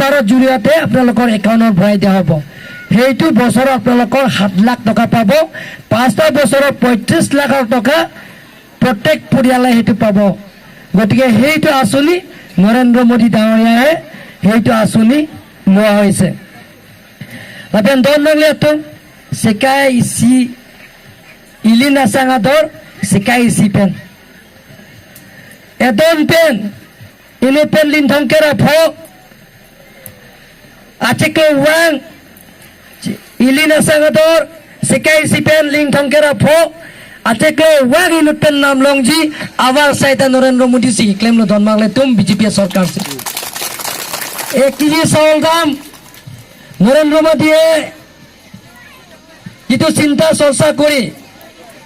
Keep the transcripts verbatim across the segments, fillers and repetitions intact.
বাৰৰ জৰিয়তে আপোনালোকৰ একাউণ্টত ভৰাই দিয়া হ'ব। সেইটো বছৰত আপোনালোকৰ সাত লাখ টকা পাব। পাঁচটা বছৰত পঁয়ত্ৰিশ লাখ টকা প্ৰত্যেক পৰিয়ালে সেইটো পাব। গতিকে সেইটো আঁচনি নৰেন্দ্ৰ মোদী ডাঙৰীয়াই সেইটো আঁচনি লোৱা হৈছে। Lapen don nanglitum sekai isi, ili nasang ador sekai isi pen. Edon pen, inut pen linthong kera pho, achiklo vang, ili nasang ador sekai isi pen linthong kera pho, achiklo vang inut pen namlongji avar saita Narendra Modi si klemlo don nanglitum B J P sorkar si. Ek kg চাউল দাম নৰেন্দ্ৰ মোদীয়ে যিটো চিন্তা চৰ্চা কৰি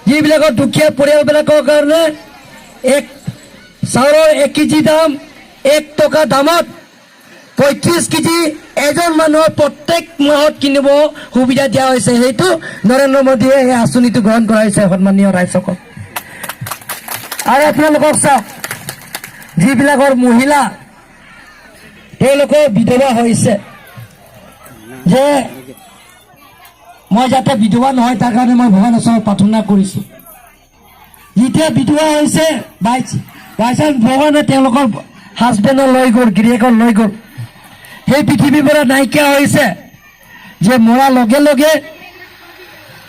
যিবিলাকৰ দুখীয়া পৰিয়ালবিলাকৰ কাৰণে এক চাউলৰ এক কেজি দাম এক টকা দামত পঁয়ত্ৰিশ কেজি এজন মানুহৰ প্ৰত্যেক মাহত কিনিব সুবিধা দিয়া হৈছে। সেইটো নৰেন্দ্ৰ মোদীয়ে এই আঁচনিটো গ্ৰহণ কৰা হৈছে, সন্মানীয় ৰাইজসকল। আৰু আপোনালোকক চাওক, যিবিলাকৰ মহিলা, তেওঁলোকৰ বিধৱা হৈছে, যে মই যাতে বিধৱা নহয়, তাৰ কাৰণে মই ভগৱানৰ ওচৰত প্ৰাৰ্থনা কৰিছো। যেতিয়া বিধৱা হৈছে, বাই, বাই চান্স ভগৱানে তেওঁলোকৰ হাজবেণ্ডক লৈ গ'ল, গিৰিয়েকক লৈ গ'ল, সেই পৃথিৱীৰ পৰা নাইকিয়া হৈছে, যে মৰাৰ লগে লগে,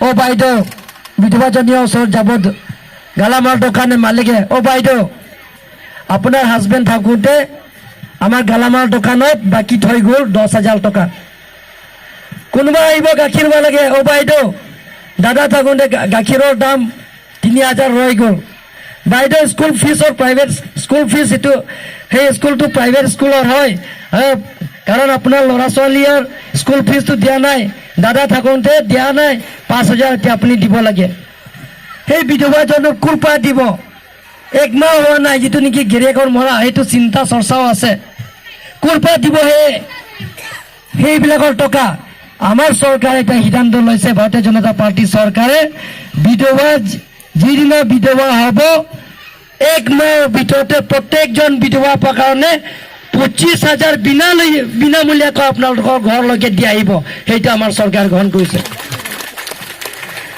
অ বাইদেউ, বিধৱাজনীৰ ওচৰত যাব, দ-, গেলামাল দোকানৰ মালিকে, "অ বাইদেউ, আপোনাৰ হাজবেণ্ড থাকোঁতে আমাৰ গেলামাল দোকানত বাকী থৈ গ'ল দহ হাজাৰ টকা।" কোনোবা আহিব গাখীৰ লাগে, "অ বাইদেউ, দাদা থাকোঁতে গা-, গাখীৰৰ দাম তিনি হাজাৰ ৰৈ গ'ল।" বাইদেউ, স্কুল ফিজৰ, প্ৰাইভেট স্কুল ফিজ, এইটো, সেই স্কুলটো প্ৰাইভেট স্কুলৰ হয়, হা, কাৰণ আপোনাৰ ল'ৰা ছোৱালীৰ স্কুল ফিজটো দিয়া নাই, দাদা থাকোঁতে দিয়া নাই, পাঁচ হাজাৰ এতিয়া আপুনি দিব লাগে। সেই বিধৱাজনক ক'ৰ পৰা দিব? এক মাহ হোৱা নাই যিটো নেকি গিৰিয়েকৰ মৰা, সেইটো চিন্তা চৰ্চাও আছে। ক'ৰ পৰা দিব সেই, সেইবিলাকৰ টকা? আমাৰ চৰকাৰে এতিয়া সিদ্ধান্ত লৈছে, ভাৰতীয় জনতা পাৰ্টি চৰকাৰে বিধৱা, যিদিনা বিধৱা হ'ব, এক মাহৰ ভিতৰতে প্ৰত্যেকজন বিধৱাৰ কাৰণে পঁচিছ হাজাৰ বিনালৈ-, বিনামূলীয়াকৈ আপোনালোকৰ ঘৰলৈকে দি আহিব। সেইটো আমাৰ চৰকাৰে গ্ৰহণ কৰিছে।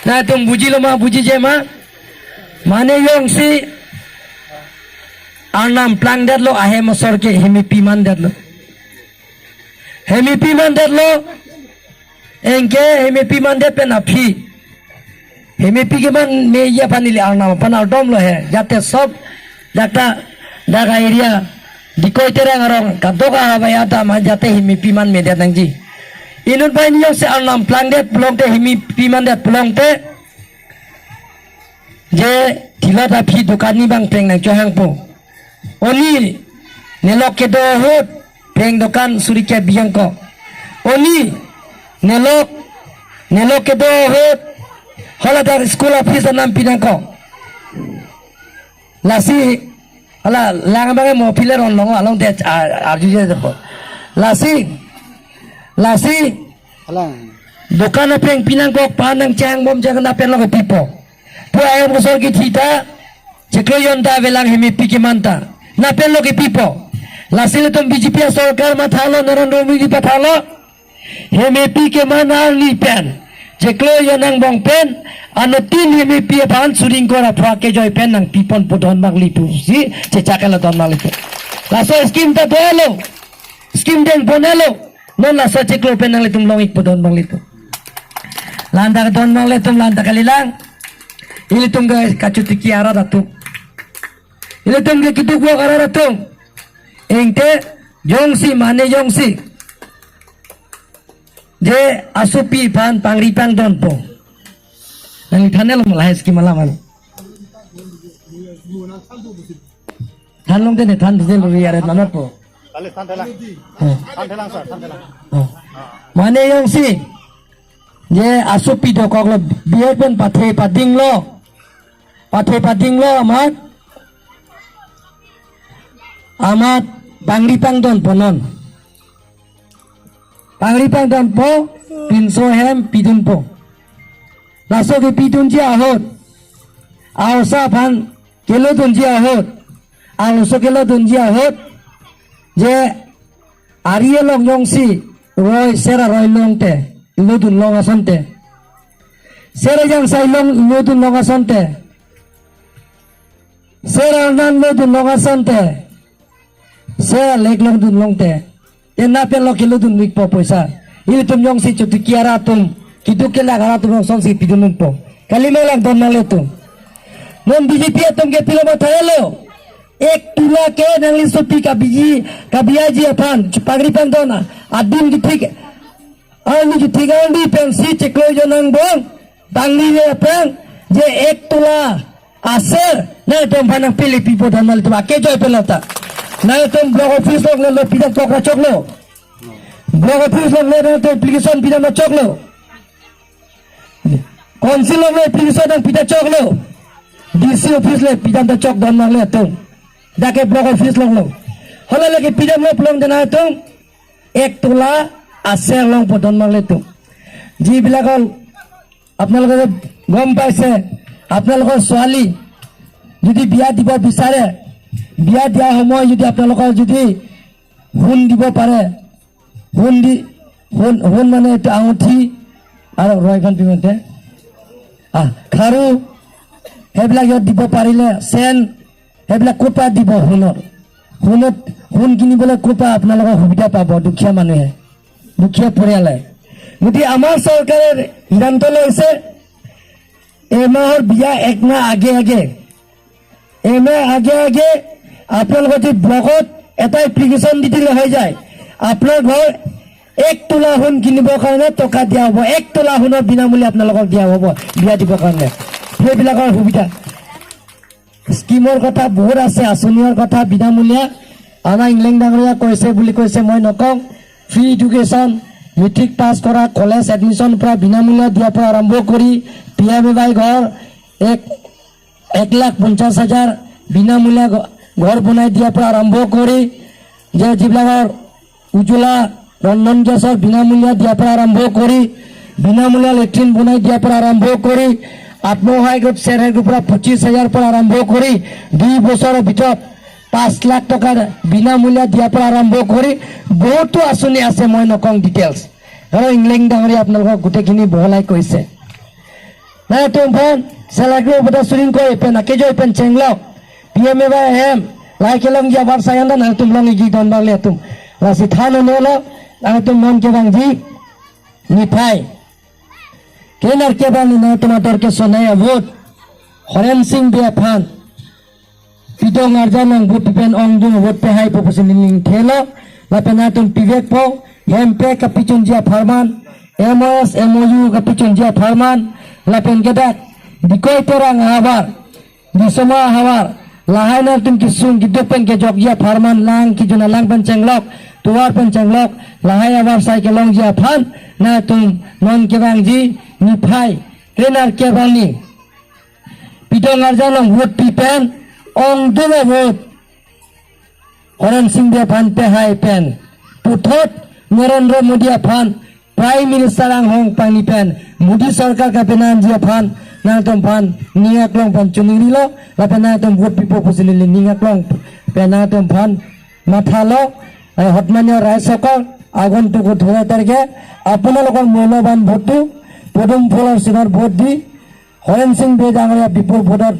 Nanglitum bujilo ma, bujije ma? Mane jongsi Arnam plangdetlo, ahem asor ke hemepi mandetlo. Hemepi mandetlo, anke hemepi mandet pen aphi hemepi keman meji aphan ili Arnam aphan ardomlo he, jate sob dakta, dak area Dikoi Terang arong kadokave atum ma jate hemepi man medet nangji. Inut bai ni jongsi Arnam plangdet pulote, hemepi mandet pulote, je thilot aphi dokan ni bang peng nangchohangpo. Oni, nelok kedo ahut peng dokan suri ke biyang ko. Oni, nelok, nelok kedo ahut haladak school office anam pinangko. Lasi, hala lang bang mo pile ron long along de, a-, arju je ko. Lasi, lasi, Alang. Dokan apeng pinangkok pa nangchang bom jang na pen lo kepipo. Pu ayam kosor kithita, chiklo jon ta avelang hemepi keman ta. Na pen lo kepipo. Lasi ilitum B J P sorkar mathalo, Narendra Modi pathalo. Hemepi keman arni pen, chiklo jon angbong pen, anuttin hemepi aphan suri ingkoi ra phra kejoi pen nangpiponpo don nanglitum si, chechak lo don nanglitum. Laso scheme ta dolo. Scheme dengponlo. Non laso chiklo pen nanglitum long-ikpo don nanglitum. La-an ta don nanglitum, la-an ta kalilang. Ilitum ke kachotiki arat atum. Ilitum ke keduk vok arat atum. Ingte jongsi mane jongsi je asopi aphan pangri pangdonpo. Nangthanlo ma lahai scheme alam an. Thanlongte ne than dil ri aret nanotpo. Kali than thelang. Eh. Than thelang, sir, than thelang. Eh. Mane jongsi je asopi dokoklo, B Ed pen pathe padinglo. Pathe padinglo amat. Amat pangri pangdonpo non. Pangri pangdonpo, pinso hem pidunpo. Laso kepidunji ahut, a-osa aphan kelodunji ahut, a-oso kelodunji ahut, je Ari along jongsi roi, ser aroi longte, lodun long asonte. Ser ajang sai long, lodun long asonte. Ser arnan lodun long asonte. Ser alek lodun longte. Te na pen lo kelodun mikpo poisa. Ilitum jongsi chotiki ara atum, keduk kelak ara atum jongsi pidun unpo. Kalima lang don nanglitum. Non B J P atum ke pilo matha lo. Ek tula ke nangli sopi kabiji, kabiaji aphan, pagri pen don, adim kethik, arni kethik arni pensi chiklo jo nangbong, tangli le aphan, je ek tula aser, nangtum aphan nangpili pipo don nanglitum, ake joi pelata. Nangtum block office along le lo pidam kokra choklo. Block office along le nangtum application pidam choklo. Council along le application nangpida choklo. D C office le pidam ta chok don nanglitum. Dak ke block office along lo. Hala lagi pidam lo pulang de nangtum. Ek tula aser longpo don nanglitum. যিবিলাকৰ আপোনালোকে গম পাইছে, আপোনালোকৰ ছোৱালী যদি বিয়া দিব বিচাৰে, বিয়া দিয়া সময় যদি আপোনালোকৰ যদি সোণ দিব পাৰে, সোণ দি, সোণ, সোণ মানে এইটো আঙুঠি আৰু ৰয়খন পিন্ধোতে, আহ, খাৰু, সেইবিলাক ইয়াত দিব পাৰিলে, চেন, সেইবিলাক ক'ৰ পৰা দিব সোণৰ? সোণত, সোণ কিনিবলৈ ক'ৰ পৰা আপোনালোকৰ সুবিধা পাব দুখীয়া মানুহে, দুখীয়া পৰিয়ালে? গতিকে আমাৰ চৰকাৰে সিদ্ধান্ত লৈছে, এমাহৰ বিয়া এক মাহ আগে আগে, এমাহ আগে আগে আপোনালোকৰ যদি ব্লকত এটা এপ্লিকেশ্যন দি দিলে হৈ যায়, আপোনাৰ ঘৰ এক তোলা সোণ কিনিবৰ কাৰণে টকা দিয়া হ'ব, এক তোলা সোণৰ বিনামূলীয়া আপোনালোকক দিয়া হ'ব বিয়া দিবৰ কাৰণে। সেইবিলাকৰ সুবিধা, স্কিমৰ কথা বহুত আছে, আঁচনিৰ কথা বিনামূলীয়া। আমাৰ ইংলেং ডাঙৰীয়া কৈছে বুলি কৈছে, মই নকওঁ। ফ্ৰী এডুকেশ্যন, মেট্ৰিক পাছ কৰা, কলেজ এডমিশ্যন পৰা বিনামূলীয়া দিয়াৰ পৰা আৰম্ভ কৰি পি এম এ ৱাই ঘৰ এক, এক লাখ পঞ্চাশ হাজাৰ বিনামূলীয়া ঘ-, ঘৰ বনাই দিয়াৰ পৰা আৰম্ভ কৰি যে যিবিলাকৰ উজ্জ্বলা ৰন্ধন গেছৰ বিনামূলীয়া দিয়াৰ পৰা আৰম্ভ কৰি বিনামূলীয়া লেট্ৰিন বনাই দিয়াৰ পৰা আৰম্ভ কৰি আত্মসহায়ক গোট, চেল্ফ হেল্প গ্ৰুপৰ পৰা পঁচিছ হাজাৰ পৰা আৰম্ভ কৰি দুই বছৰৰ ভিতৰত পাঁচ লাখ টকাৰ বিনামূলীয়া দিয়াৰ পৰা আৰম্ভ কৰি বহুতো আঁচনি আছে, মই নকওঁ ডিটেইলছ, কাৰণ ইংলেং ডাঙৰীয়া আপোনালোকক গোটেইখিনি বহলাই কৈছে। Nangtum aphan select group pada suring koi pen akejoi pen chenglok P M A Y M lahai kelongji abar sayan dan nangtum longji don bang le atum. Lasi than onelo nangtum non kevangji niphai krenerkep arni nangtum ador kesonai a vote Horen Sing Bey aphan pidong arjan nang vote pipen ongdung vote pehaipo pusi neli ning thelo. Lapen nangtum pivekpo, hemprek kapachunji apharman, M O S, M O U kapachunji apharman, lapen kedak Dikoi Terang ahavar, Disoma ahavar, lahai nangtum kesung keduk pen kejokji apharman, lang kejun alang pen chenglok, tovar pen chenglok, lahai abar sai kelongji aphan nangtum non kevangji niphai krenerkep arni pidong arjan nang vote pipen ongdung a vote Horen Sing Bey aphan pehai pen puthot Narendra Modi aphan Prime Minister anghong pangni pen Modi Sarkar kapenanji aphan nangtum aphan ning aklong pen chuningrilo, lapen nangtum vote pipo pusi neli ning aklong pen nangtum aphan mathalo, eh, সন্মানীয় ৰাইজসকল, আগন্তুক ওঠৰ তাৰিখে আপোনালোকৰ মূল্যৱান ভোটটো পদুম ফুলৰ চিনত ভোট দি হৰেণ সিং বে ডাঙৰীয়া বিপুল ভোটত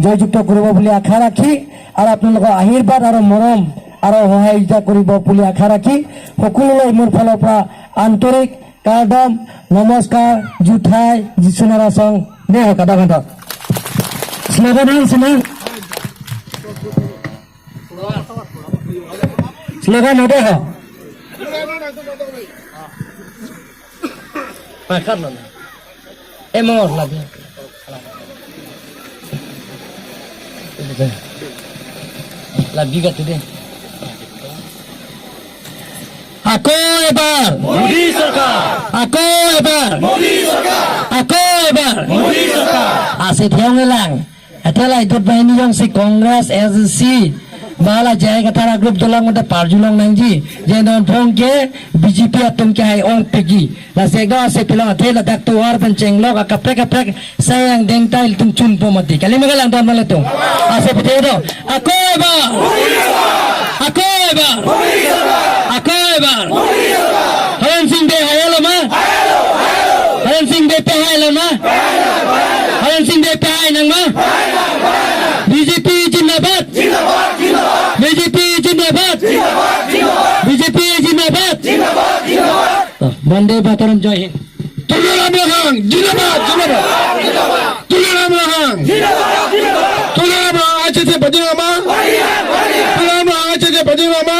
জয়যুক্ত কৰিব বুলি আশা ৰাখি আৰু আপোনালোকৰ আশীৰ্বাদ আৰু মৰম আৰু সহায়িকা কৰিব বুলি আশা ৰাখি সকলোলৈ মোৰ ফালৰ পৰা আন্তৰিক কাৰ্ডম, নমস্কাৰ, জুঠাই, যিচুনাৰ আচং, দে হওক, আধা ঘণ্টা। শ্লোগান আন চিনা? শ্লোগান দে হওক। Pakat lo na. Emor lagi. Lagi ka tu de. Ako ebar. Modi Sarkar. Ako ebar. Modi Sarkar. Ako ebar. Modi Sarkar. Asi thiang elang. Ate la idot banghini jongsi Congress, S D C, ba la J I Kathar a group dolang mate parjulong nangji. Je non phong ke B J P atum kehai ong pegi. Lasi ekdom ase pilong athe ladak tovar pen chenglok akaprek kaprek sai angdeng ta ilitum chunpo mati. Kali ma kalang don ma latum. Ase pite do. Ako ebar. Ako ebar. Ako ebar. Haran Sing Bey hai lo ma? Haran Sing Bey pehai lo ma? Haran Sing Bey pehai nang ma? B J P zindabad. B J P zindabad. B J P zindabad. Vande Mataram, Jai Hind. Tuliram Ronghang zindabad, zindabad. Tuliram Ronghang. Tuliram Ronghang acheche pajirma. Tuliram Ronghang acheche pajirma.